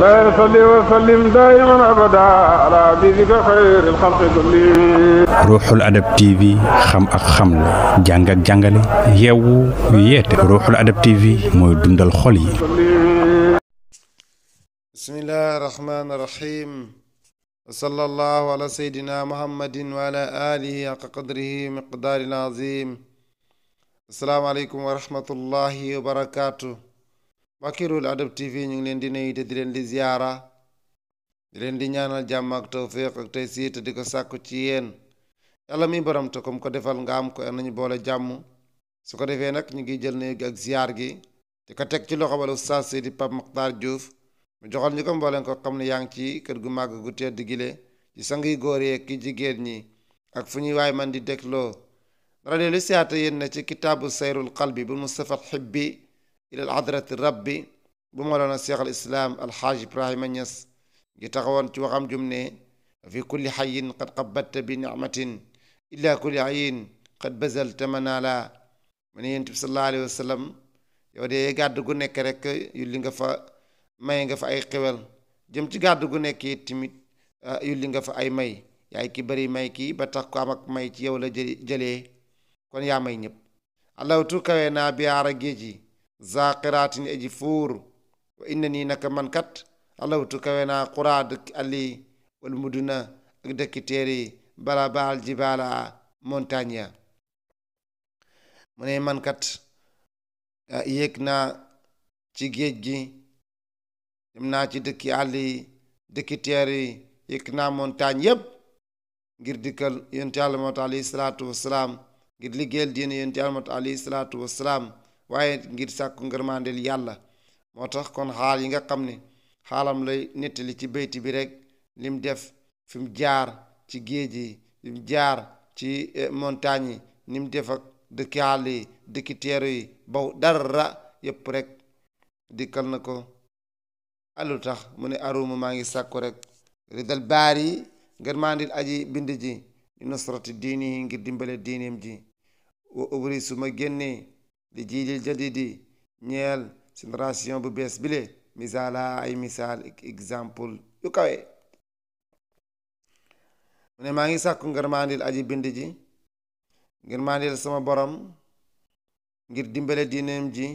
لا يصلي وسلم دائما ابدا على حبيبك خير الخلق كلهم. Ruuxul Adab TV xam ak xamle jàng ak jàngale yeewu yeete Ruuxul Adab TV mooy dundal xol yi. bismillahi rahmaani rahim wa sallallahu ala sayyidina muhammadin wa ala alihi haqqa qadrihi miqdaaril azim. assalaamu aleykum wa rahmatullahi wa barakaatu. mbokki Ruuxul Adab TV ñu ngi leen di nuyu te di leen di ziyaara di leen di ñaanal jàmm ak tawfiq ak taysiir te di ko sàkku ci yéen yàlla mi borom te comme ko defal nga am ko nañu boole jàmm. su ko defee nag ñu ngi jël nuyu gi ak ziyaar gi di ko teg ci loxo bala Oustaz Seydi Pape Makhtar Diouf mu joxal ñu ko mbooleen ko xam ne yaa ngi ci kër gu màgg gu tedd gile ci sang yi góor yeeg ki jigéen ñi ak fu ñuy waay man di dégloo dara de lu siyaata yéen na ci kitaabu sayrul qalbi bu Mustafa xibbi ilal hadrati rabbi bu Mawlana Cheikh al Islam alxaaj Ibrahima Niass ngi taxawoon ci waxam jum ne fi kulli xayin qad qabatta bi nicmatin illa kulli xayin qad bazalta manala mu ne yonent bi sallallahu alayhi wa sallam yow de gàdd gu nekk rek yulli nga fa may nga fa ay xewal jëm ci gàdd gu nekk it tamit yulli nga fa ay may yaay ki bari may kii ba tax ko am ak may ci yow la jëlee kon yaa may ñëpp alawtu kawe naa bi aara géeji zaqiraatin aji fuur wa inna nii naka man kat alawtu kawe naa xuraa dëkk alli wal muduna ak dëkki téeri bala baal jibaala montagne ya mu ne man kat yéeg naa ci géej gi dem naa ci dëkki àll yi dëkki teer yi yéeg naa montagne yépp ngir dikkal yonent Yàlla moo tax alayhi salaatu wassalaam ngir liggéeyal diine yonent Yàlla moo tax alayhi salaatu wassalaam waaye ngir sàkku ngërmandeel yàlla moo tax kon xaal yi nga xam ne xaalam lay nettali ci bayti bi rek lim def fi mu jaar ci géej yi fi mu jaar ci montagne yi ni mu def ak dëkki àll yi dëkki teeru yi baw dara yépp rek dikkal na ko alu tax mu ne aruma maa ngi sàkku rek ridal baari ngërmandil aji bind ji di nusrati diini yi ngir dimbale diineem ji wa ubri su ma génnee li jiilil jadidi ñeel génération bu bees bile misaala ay misaal exemple yu kawe mu ne maa ngi sàkku ngërmandil aji bind ji ngërmandil sama borom ngir dimbale diineem ji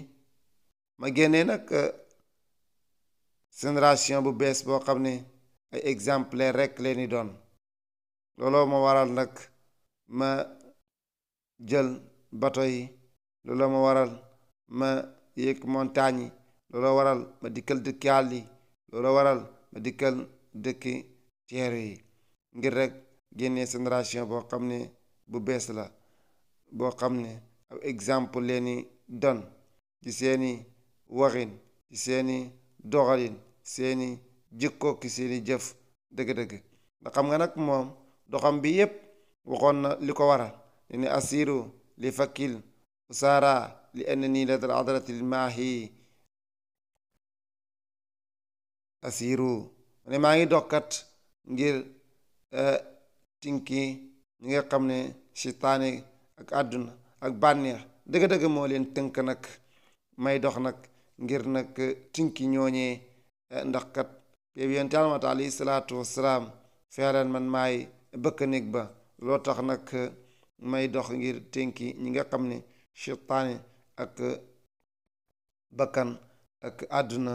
ma génnee nag génération bu bees boo xam ne ay exemplaire rek leeni doon looloo ma waral nag ma jël bato yi looloo ma waral ma yéeg montagne yi looloo waral ma dikkal dëkki àll yi looloo waral ma dikkal dëkki teeru yi ngir rek génnee génération boo xam ne bu bees la boo xam ne ab exemple leeni doon ci seeni waxin ci seeni doxalin seeni jikko ki seeni jëf dëgg-dëgg ndax xam nga nag moom doxam bi yépp waxoon na li ko waral ne asiru li fakkil usaara li annani la dal adratil maahi asiru ne maa ngi doxkat ngir tinki ñi nga xam ne seytaane ak àdduna ak bànneex dëgg-dëgg moo leen tënk nag may dox nag ngir nag tinki ñooñee ndax kat péeb yonent Yàlla mat alayhi salaatu wassalaam feeleen man maay bëkk néeg ba loo tax nag may dox ngir tënki ñi nga xam ne seytaane ak bakkan ak àdduna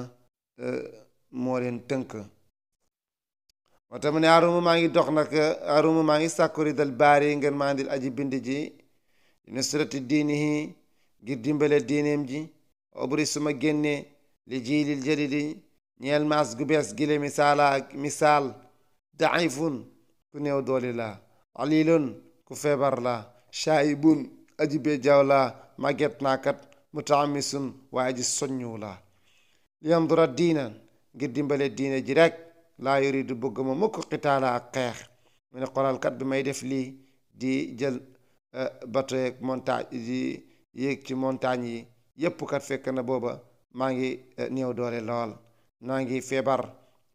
moo leen tënk moo tax mu ne aruma maa ngi dox nag aruma maa ngi sàkku ridal baari ngeen maa ndil aji bind ji nusrati diinihi ngir dimbale diineem ji obri suma génnee li jiilil jadidi ñeel maas gu bees gile misaala ak misaal daifun ku néew dooli la alilun ku feebar la shaibun aji bejaaw la màgget naakat mutaamisun waaye aji soññu la liyandura diinan ngir dimbale diine ji rek laa yuridu bëgg ma mukk xitaala ak xeex mu ne xolaalkat bi may def lii di jël bato yeeg montagne di yéeg ci montagne yi yépp kat fekk na booba maa ngi néew doole lool maa ngi feebar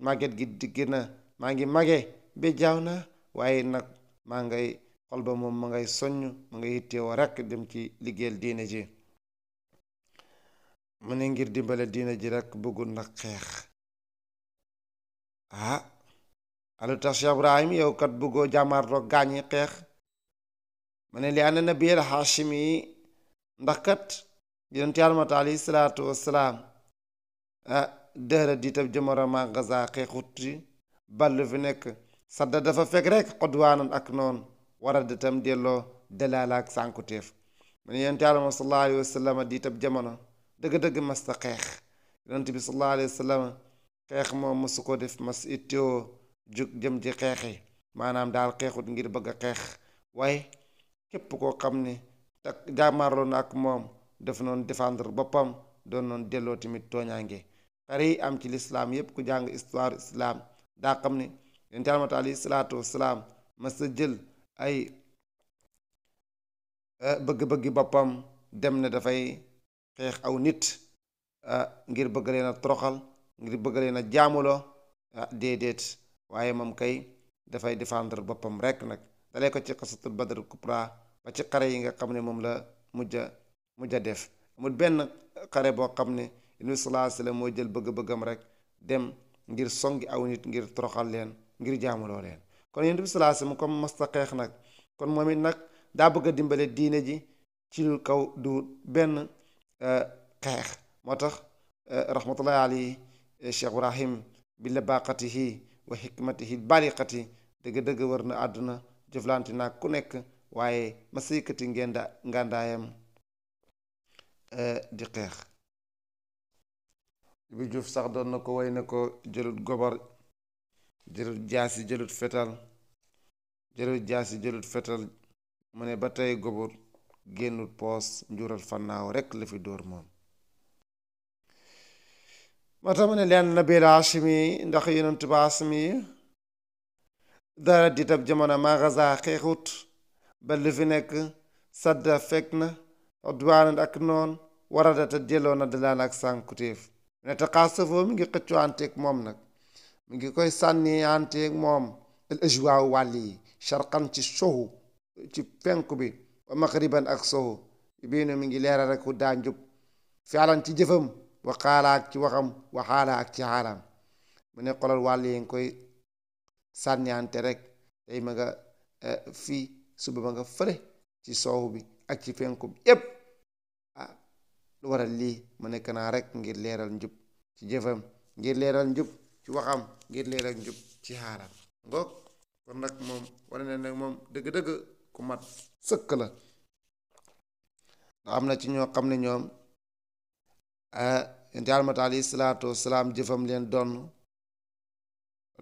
màgget gi digg na maa ngi mage ba jaaw na waaye nag maa ngay xol ba moom ma ngay soññ ma ngay yittewoo rekk dem ci liggéeyal diine ji mu ne ngir dimbale diine ji rekk bëggul nag xeex ah alu tax Cheikh Ibrahim yow kat bëggoo jàmmaarloo gaañi xeex ma ne li ànd na biyel Hashim yi ndax kat yonent Yàlla mat alayhi salaatu wassalaam dëhra diitab jëmara ma gaza xeexuti ballu fi nekk sadda dafa fekk rek xodwaanan ak noonu wara datam delloo dalaala ak sànkuteef ma ne yonent Yàlla sallallahu alayhi wa sallam diitab jamono dëgg-dëgg masta xeex yonent bi sallallahu alayhi wa sallam xeex moom mësu ko def mas ittoo jug jëm ji xeexi maanaam daal xeexut ngir bëgg a xeex waaye képp koo xam ne tak jàmmaarloo na ak moom def noonu défendre boppam doon noonu delloo tamit tooñaange xare yi am ci lislaam yépp ku jàng histoire islam daa xam ne yonent Yàlla alayhi salaatu wassalaam mas sa jël ay bëgg-bëggi boppam dem ne dafay xeex aw nit ngir bëgg leen a toroxal ngir bëgg leen a jaamuloo déedéet waaye moom kay dafay défendre boppam rekk nag dalee ko ci xasatul badr kubra ba ci xare yi nga xam ne moom la mujja def amul benn xare boo xam ne Yonent bi sallallahu alayhi wasallam moo jël bëgg-bëggam rek dem ngir songi aw nit ngir toroxal leen ngir jaamuloo leen kon Yonent bi sallallahu alayhi wasallam comme masta xeex nag kon moom it nag daa bëgg a dimbale diine ji ci lu kaw du benn xeex moo tax rahmatullahi alayhi Cheikh Ibrahim bi labaqatihi wa hikmatihi baliqati dëgg-dëgg war na àdduna jëflante naa ku nekk waaye ma saykati ngàndaayam di xeex bi Juuf sax doon na ko way na ko jëlut gobar jëlut jaasi jëlut fetal mu ne ba tey gobar génnut poos njural fannaaw rekk la fi dóor moom moo tax mu ne leen nabil Hashimi ndax yonent ba Hashimi dara ditab jamono magaza xeexut ba li fi nekk sadda fekk na odwaanan ak noon waradata delloo na dalaan ak sànkutéef ne te xaasafoo mi ngi xëccu anteeg moom nag mi ngi koy sànni anteeg moom el ajwaaw wàll yi sharqan ci sowu ci penku bi wa maqriban ak sowu biinu mi ngi leeral rek hu daa njub fialan ci jëfam wa xaala ak ci waxam wa xaala ak ci xaalam mu ne xolal wàll yi nga koy sànniante rek tey ma nga fii suba ma nga fële ci soow bi ak ci penku bi yépp lu waral lii mu nekk naa rek ngir leeral njub ci jëfam ngir leeral njub ci waxam ngir leeral njub ci xaalam ngoog kon nag moom wane ne nag moom dëgg-dëgg ku mat sëkk la ndax am na ci ñoo xam ne ñoom yonent Yàlla alayhi salaatu wasalaam jëfam leen donn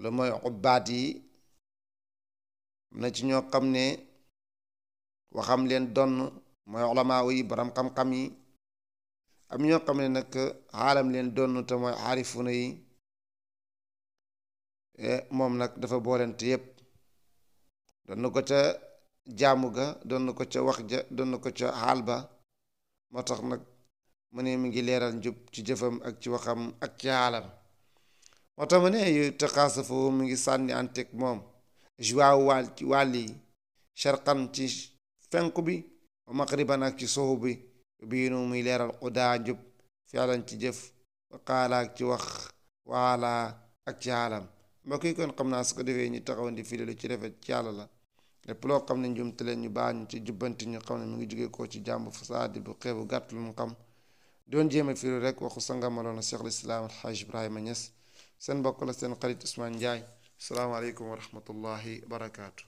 lu mooy ubbaat yi am na ci ñoo xam ne waxam leen donn mooy ulamaa yi borom xam-xam yi am ñoo xam ne nag xaalam leen donn te mooy xaarifuna yi moom nag dafa boolente yépp doon na ko ca jaamu ga doon na ko ca wax ja doon na ko ca xaal ba moo tax nag mu ne mi ngi leeral njub ci jëfam ak ci waxam ak ci xaalam moo tax mu ne yu taxaasafoo mi ngi sànni anteeg moom juwaaw wàll ci wàll yi sharqan ci fenku bi wa maqriban ak ci sowu bi biinu muy leeral xudaa njub fialan ci jëf wa xaala ak ci wax waala ak ci xaalam mbokk yi kon xam naa su ko defee ñu taxaw ndi fii lu ci rafet ci yàlla la lépp loo xam ne njumte leen ñu baax ñu ci jubbanti ñu xam ne mu ngi jóge koo ci jàmb fasaadi bu xeebu gàtt lu mu xam doon jéem a firi rek waxu sangamaloona Cheikh al-Islam Alxaaj Ibrahima Niass seen mbokk la seen xarit Ousmane Ndiaye asalaamaaleykum wa rahmatullahi barakaatu